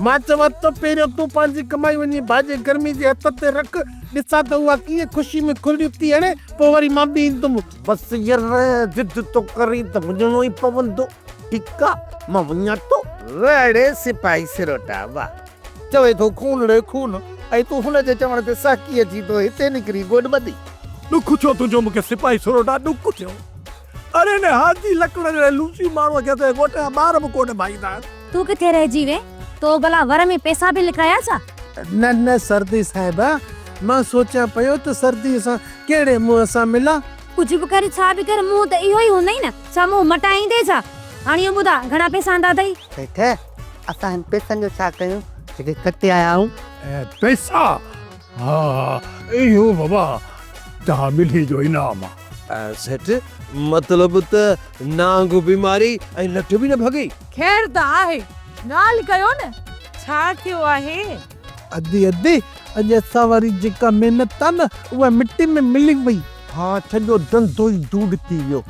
مان چوان ٿو پهريون تون پنهنجي ڪمائي وڃي ڀاڄي گرمي جي هٿ تي رک، ڏسان ته اها ڪيئن خوشي ۾ کلڙيون ٿي هڻي، پوء وري مان به ايندم. بس ير ضد ٿو ڪرين ته وڃڻو ئي پوندو. ٺيڪ آ، مان وڃان ٿو. واهه ڙي سپاهي سروٽا واهه. چوي ٿو خون ڙي خون ۽ تون هن جي چوڻ تي سهڪي اچين ٿو هتي نڪري گوڏ ٻڌي. ڏک ٿيو تنهنجو مون کي سپاهي سروٽا ڏک ٿيو. اڙي ان حاجي لڪڙ جهڙي لوسي ماڻهوء کي ته ڳوٺ جا ٻار به ڪونه ڀائيندا آهن. تون ڪٿي رهجي وئين؟ تو ڀلا ور ۾ پئسا به لڪايا ڇا؟ نه نه سردي صاحبه، مان سوچيان پيو ته سرديء سان ڪهڙي منهن سان ملان. ڪجهه به ڪر، ڇا به ڪر، منهن ته اهو ئي هوندئي نه. ڇا منهن مٽائيندين ڇا؟ هاڻي اهو ٻڌاء، گهڻا پئسا آندا اٿئي؟ سيٺ، اسان هن پئسن جو ڇا ڪيون، جيڪي کٽي آيا آهيون؟ پئسا؟ ها، اهو بابا توهان ٻنهي جو انعام آ. سيٺ، مطلب ته نانگ به ماري ۽ لٺ به نه ڀڳي. خير ته آهي، ڳالهه ڪيو نه، ڇا ٿيو آهي؟ ادي ادي، اڄ اسان واري جيڪا محنت آ نه، اها مٽي ۾ ملي وئي. ها، سڄو ڌنڌو ئي ڌوڙ ٿي ويو.